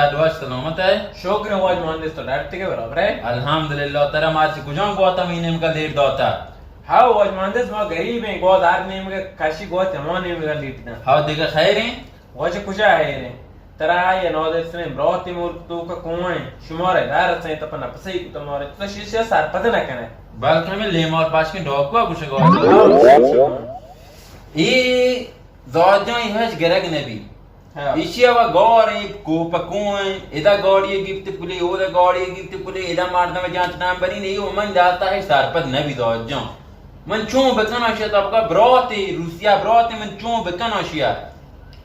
الواش سلامت ئے؟ شکر واجہ مہندس، تو ڈاڈ تگے برابر ئے؟ الحمدللہ، ترا مارچی کجام گواتا می نیمگا لیٹ داتا؟ ہاو واجہ مہندس، ما غریب ایں، گوات ہر نیمگا کشی، گوات ہما نیمگا لیٹ داں۔ ہاو دگہ خیر ایں؟ واجہ کجا خیر ایں؟ ترا آئی نادر سریں براتی ملک توکا کوئیں، شمارے دار سیں تپا نپسے کتا مارے، تو شیشہ سرپد نہ کنے۔ بلکہ ہمیں لیمار پاشکیں ڈاکوا گوشگا۔ ہاو، اے زاجاں ہچ گرگ نبی۔ ہاں۔ ایشی ء و گار ایں، کوپہ کوئیں، ادا گاڑی گپت پلے، اودا گاڑی گپت پلے، ادا مردم جانچ نام برین، ای و من داتا ہے سرپد نبی داد جان۔ من چون بکناں شہ تبکا براتے، روسیا براتے، من چون بکناں شیا؟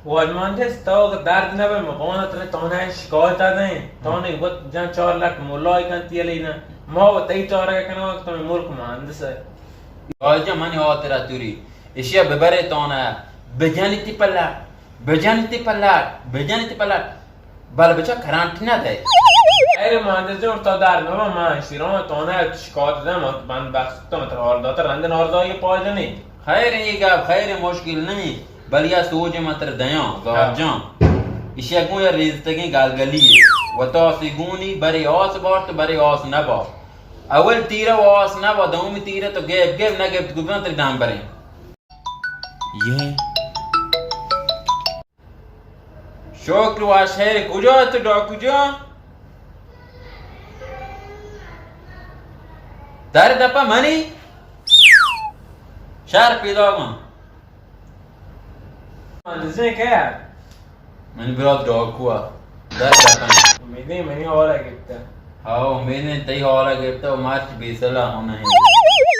واجہ مہندس، تو اگہ درد نبے، ما بونا تنے تانا شکایت دیں، تانے وت جان چار لک ملای کنتی علی نا، ما و تئی چارگ کنو، تو ملک مہندس ہے۔ واجہ من ہاترا توری، اشیا ببرے تانا، بجنی تی پلا۔ بجنت پلٹ، بجنت پلٹ۔ بل بچا کرنٹ نہ دے۔ خیر مہندس جان، تو دار نہ، من شیران تو نہ شکایت دے، من بند بخت تو متر حال داتا رند نارزائی پای دنی۔ خیر، یہ گپ خیر، مشکل نہیں، بل یا سوج متر دیاں، زار ہاں۔ جان۔ اشیا گون یا ریزتگیں گلگلی، و تو سگونی برے آس بارت، برے آس نبارت۔ اول تیرہ و آس نبارت، دومی تیرہ تو گیب گیب نہ گپت گبن تر ڈامبریں۔ یہ شکر واشہر، کجا تو ڈاکو جان؟ در دپا منی شہر پیدا من۔ من زین کیا؟ منی برات ڈاکو ء در دپن۔ امیدیں منی حال ء گپتہ۔ ہاو، امیدیں تئی حال ء گپتہ و مرچ بے سلاہ ہوں نہیں۔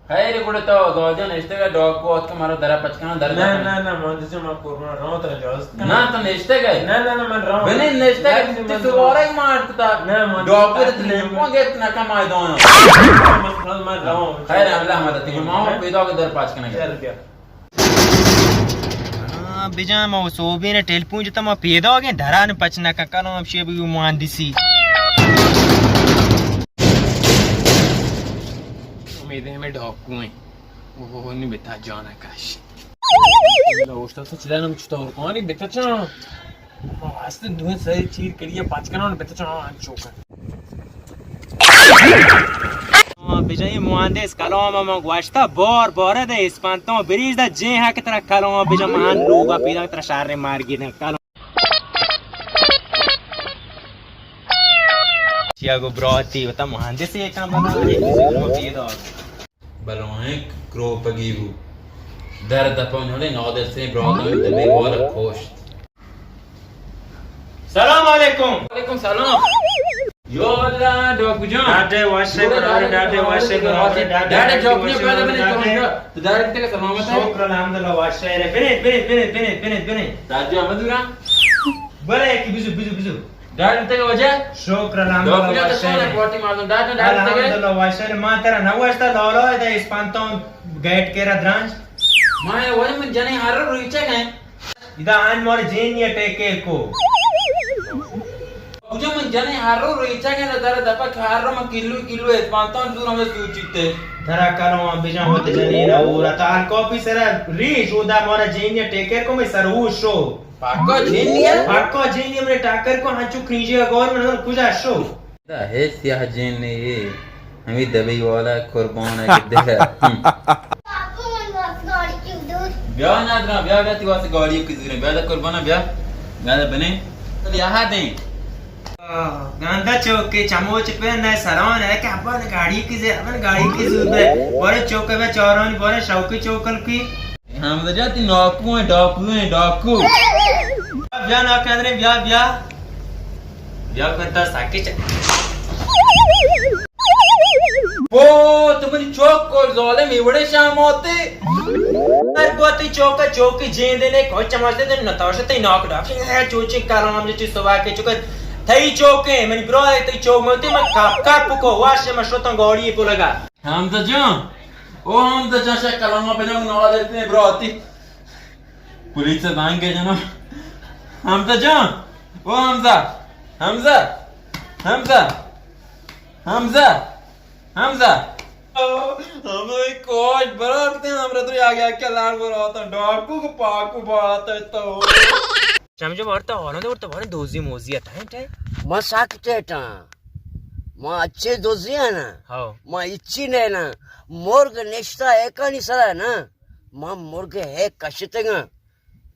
خیر گڑا تو زوجہ نشتگ ء ڈاکو اتک مرا در ء پچ کناں در نہ، دپن۔ نہ، نہ، من دچو ما قربان راں ترا اجازت کناں۔ نہ، تو نشتگ ئے۔ نہ، نہ، نہ، من راں۔ بنی نشتگ ئے، من تئی راں۔ سوارگ مارت تا۔ نہ، من ڈاکو تئی لیمپوں گپت نہ کمائے دایاں۔ من، من راں۔ خیر اللہ مدد، تئی ما پیدا کے در پچ کنگ۔ چل بیا۔ ہاں، بجان ما سوبین ٹیلیفون جتا، ما پیدا گئے دران پچ نہ کن کنو، ہم شیب مہندسی۔ امید ہے ہمیں ڈاکو ہیں۔ وہ نہیں بتا جانا کاش۔ اوشتا تو چلا نم چطور کونی بتا چا۔ ما واسطے دوئیں سری چیر کڑی پچ کنو بتا چا چوکا۔ ہاں، بجا یہ مہندس کلام ما گوشتا بار بار دے اسپنتان بریز دا جے ہا کہ ترا کلام بجا مہن لوگا پیدا ترا شہر مارگی دے کلام۔ چیا گو براتی وتا مہندس یہ کام بنا دے، پیدا۔ بلوائیں کروپگی بو۔ در دپا نولے نادر سے برادر دبے وار کوشت۔ سلام علیکم۔ وعلیکم سلام۔ یا اللہ، ڈاکو جان۔ ڈاڈے واشے برابر، ڈاڈے واشے برابر، ڈاڈے ڈاڈے ڈاکو جان، پیدا بنے ڈاڈے۔ تو ڈاڈے تک سلامت ہے؟ شکر الحمدللہ واشے رے۔ بنے، بنے، بنے، بنے، بنے، بنے۔ دادی احمد دورا۔ بلے کی بزو، بزو، بزو۔ ڈاڈ بیتگ وجہ؟ شکر الحمدللہ ڈاکٹر تو واشے۔ سونا پارٹی مردم ڈاڈ ڈاڈ بیتگ۔ الحمدللہ واشے۔ ما ترا نہ گوشتا لالا ادا اسپنتان گیٹ کرا درانج۔ ما اے وای من جنے ہر روچے گئے۔ ادا آن مور جین یا ٹیک کیئر کو۔ کجا من جنے ہر رو ریچا گئے در دپا کہ ہر رو من کلو کلو اسپنتان دور ہمیں سوچیتے۔ درا کرو ہم بجان ہوتے جنے نا اور تا الکاپی سرا ریش او دا مورا جین یا ٹیک کیئر کو میں سر ہوش شو۔ پاکو جین نیا؟ پاکو جین نیا، من ٹاکر کو ہنچو کھنجی گور من کجا شو۔ دا ہے سیاہ جین نے یہ، ہمیں دبئی والا قربان ہے کہ دے۔ بیا نادرا، بیا، بیا، تی واسطے گاڑی کی زوریں، بیا دا قربانا، بیا، بیا دا بنے۔ بیا ہا دیں۔ گاندا چوکے چموچ پہ نئے سران ہے کہ ابا نے گاڑی کی زیر، ابا نے گاڑی کی زور بے۔ بورے چوکے بے چارانی، بورے شوقی چوکل کی۔ حمزہ جان، تی ناکو ہیں، ڈاکو ہیں، ڈاکو۔ بیا ناکو اندرے، بیا، بیا۔ بیا کنتا ساکے چا۔ پو، تو منی چوک کو ظالم، اے وڑے شام ہوتے۔ ہر گوتی چوکا چوکی جیندے نے، کوئی چمچ دے دے، نتاش تے ناک ڈاک۔ چوچی کلام جی صبح کے چکر۔ تئی چوکے، منی برا ہے، تئی چوک میں ہوتے، میں کپ کپ کو، واش میں شوتاں گاڑی پو لگا۔ حمزہ جان، او حمزہ جان، شا کلمہ بجان نادر تے براتی۔ پولیس زنگ جنو۔ حمزہ جان، او حمزہ، حمزہ، حمزہ، حمزہ، حمزہ۔ ہمیں کوش برار تے، ہمرا تو آگے کیا لاڑ برا ہوتا، ڈاکو کو پاکو بات ہے تو۔ سمجھو بارتا حالاں دے، ورتا بارے دوزی موزی اتا ہے ٹے۔ ما ساک ٹیٹاں۔ ما اچھے دوزی آنا۔ ہاؤ۔ ما اچھی نینا۔ مرگ نشتا ایکانی سرا نا۔ ما مرگ ہے کشتگاں۔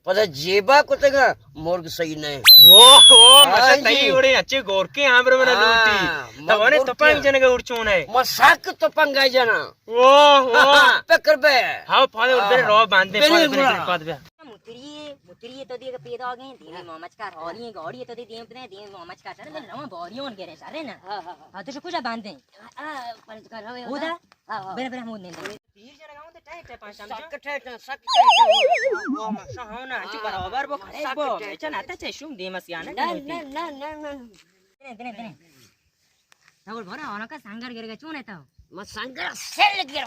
پدا جیبا کتگاں۔ مرگ صحیح نہیں۔ وہ، وہ، ہاں ماشاء جی۔ تئی وڑے اچھے گورکے ہاں برو منا ہاں، لوٹی۔ ما تو نے گورکے تپنگ ہاں۔ جنگا اڑ چون ہے۔ ما ساک تپنگ جنا۔ وہ، وہ۔ پکر بے۔ ہاں، پھالے اڑ بے ہاں۔ رو باندھے، بلے پھالے بلے گڑا۔ پاد بے۔ متری، متری تو دیگه پیدا گئے، دیمی محمد کا حالی گاڑی تو دی دیم نے، دیمی محمد کا سر، من رواں باریون گرے سر نا۔ ہاں، ہاں، ہاں۔ ہاں، تو کجا باندھے؟ آ، پنج کا روے اودا؟ ہاں، ہاں۔ بره، بره، مود نہیں۔ تیر جنگا ہوں تے ٹائٹ ہے پانچ سمجھو۔ سک ٹائٹ ہے، سک ٹائٹ ہے۔ وہ، وہ، ماشاء ہو نا، اچھی برابر وہ، سک ٹائٹ ہے۔ چا ناتا چا شوم دیمس یا نا۔ نہ، نہ، نہ، نہ، نہ۔ دینے، دینے، دینے۔ تو بول بھورا، اونا کا سنگر گر گئے، چون ہے تو؟ ما سنگر سیل گر۔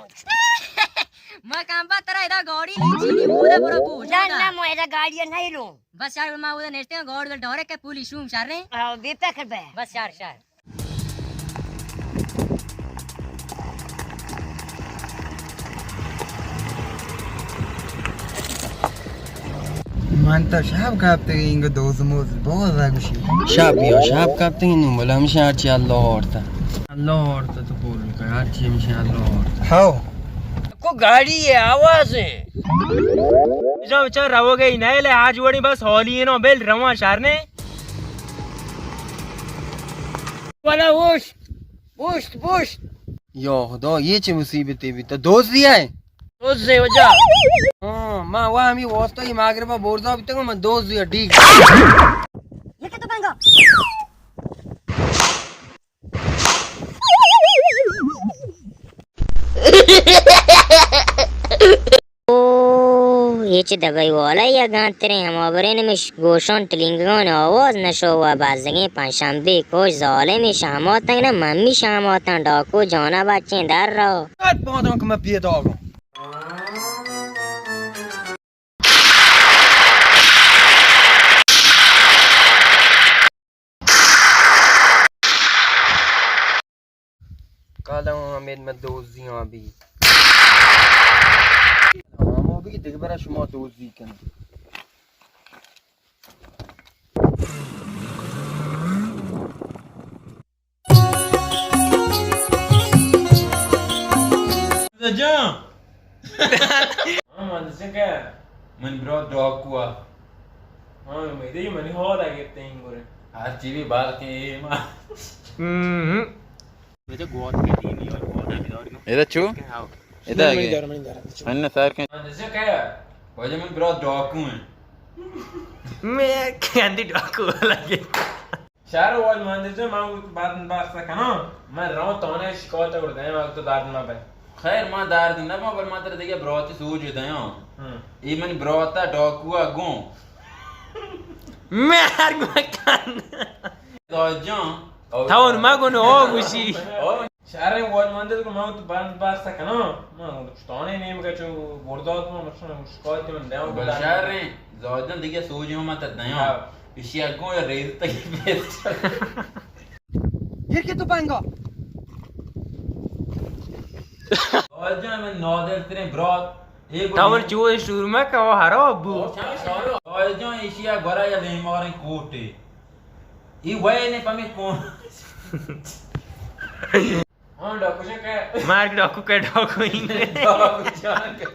ما کام با ترا ادا گاڑی نہیں چینی، بولا بولا بوجھ۔ نہ، نہ، ما ادا گاڑی نہیں لوں۔ بس یار، ما ادا نشتے ہیں، گاڑی ڈورے کے پولیس شوم شر رہے۔ آ، بے پکر بے۔ بس یار، شر۔ من تو شاب کپتگیں، انگو دوز موز بغض گوشی۔ شاب بیا، شاب کپتگیں نوں، بلے ہمشی ہرچی اللہ آورتا۔ اللہ آورتا تو پورن کر، ہرچی ہمشی اللہ آورتا۔ ہاو۔ کو گاڑی ہے، آواز ہے۔ جا بچار روگے ہی نہیں لے، آج وڑی بس حالی ہے نا، بیل رواں شہر نے۔ والا ہوش، پشت، پشت۔ یا خدا، یہ چه مصیبتی بیتا؟ دوزی ہے؟ دوزی وجہ۔ ہاں، ما وہ ہمی واسطہ ہی مغربا برزا بیتا، من دوزی ہے، ڈیک۔ یہ کیا تو پنگا؟ اوہ، اے چہ دبئی والا یا گانتریں ہما برین مش گوشان ٹلینگان آواز نشو و بزگیں پنجشنبے کوش ظالم شہماتن نہ ممی شہماتن ڈاکو جانا بچیں در رو۔ ات پادان کہ من پیداگوں۔ کالا ہمیں من دوزی ہاں بھی۔ ہمو بھی دگہ برا شما دوزی کن۔ جان۔ ہاں، من سے کہ من برو ڈاکو آ۔ ہاں، میرے منی ہال آ گئے تین گورے۔ ہر چی بھی بال کے اے ما۔ ہم۔ ادا چو؟ ادا منی آگے۔ دار، منی دار۔ من سار کن۔ من سے کہ واجہ من برو ڈاکو ہیں۔ میں کہندی ڈاکو لگے۔ شہر واج ماندے جو ما وت بعد بحث کناں۔ من رواں تانے شکایت کر دیں وقت تو درد نہ بے۔ خیر، ما درد نہ بے، بل ما تر دیگه براتی سوج دیاں۔ ہم۔ ای من براتا ڈاکو گوں۔ میں ہر گوں کن۔ داد جان۔ تاون ما گون او گوشی۔ شہر واج ماندے تو ما وت بعد بحث کناں۔ ما تانے نیم کا چو بردات ما مشن شکایت من دیاں۔ بل شہر زادن دیگه سوج ہم تر دیاں۔ ہاں۔ ایشی ء گوں ریز تئی بیت۔ یہ کہ تو پنگا۔ واجہ من نادر ترین برات۔ اے گو تاور چو شورما کا وہ ہراب بو۔ واجہ ایشی ء گورا یا لیماریں کوٹے۔ ای وے نے پمی کون۔ ہاں، ڈاکو جان کہ۔ مارک ڈاکو کہ ڈاکو ہی نے۔ ڈاکو جان کہ۔